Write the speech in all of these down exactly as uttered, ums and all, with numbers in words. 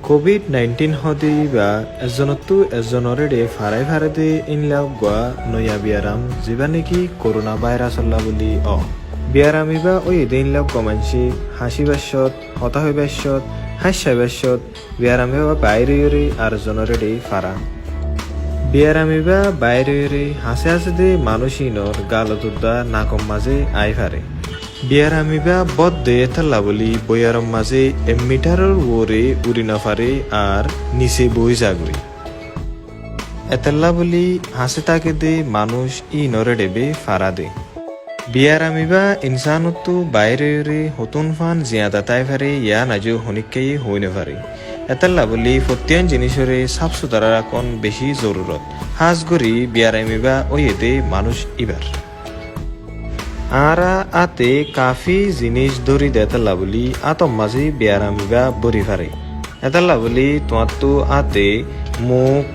Covid nineteen hóde íba ezzonottú ezzonoré farái faré dé ílla uggúa noiya biyaram, zibá néki korona váirasolla bóli ó. Biyaram íba óiye dé ílla uggúa maincé hañcí baccót, hotá hoi baccót, háñccá baccót, biyaram íba baáir óiyoré ar zonoré fará. Biyaram íba baáir óiyoré hañsé hañsé dé manúic ínor galot uddá nakor mazé aái faré. Biyaram íba bódde étalla bóli boiyaror mazé ek mitaror uore uri nofaré ar nise boói zagói. Étalla bóli hañsé táke dé manúic ínoré be fará dé. Biyaram íba insánottú baáir óiyoré hotún fán ziyada tái faré yían aijjó honíkkaye hoói nofaré. Étalla bóli fottí zinícoré sáf sutára rakón bicí zorurot. Hás gorí biyaram íba óiye dé manúic íbar. Añára áte kafí ziníc dóri dé étalla bóli átor mazé biyaram íba bóri faré. Étalla bóli tuáñttú áte muk,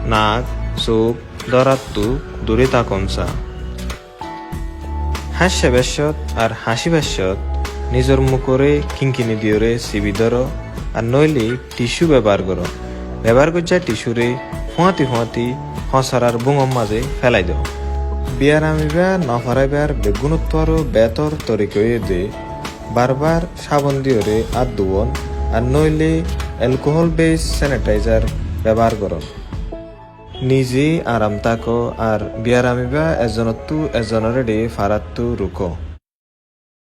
nak, suk dórattu duré tákon saá. Háñccá baccót ar hañcí baccót nizor mukoré kinkini diyoré sibi dóro ar nóile ticcú bebohár goró. Bebohár goijjá ticcúre fúañti fúañti hósarar búñor mazé félai do. Biyaram íba nofaráibar beggúnottú aró beétor torika óiye dé barbár cábon diyoré át duwón ar nóile elkohól bes sanitaizar bebohár gorón. Nize aram táko ar biyaram íba ezzonottú ezzonoré faráttu rukó.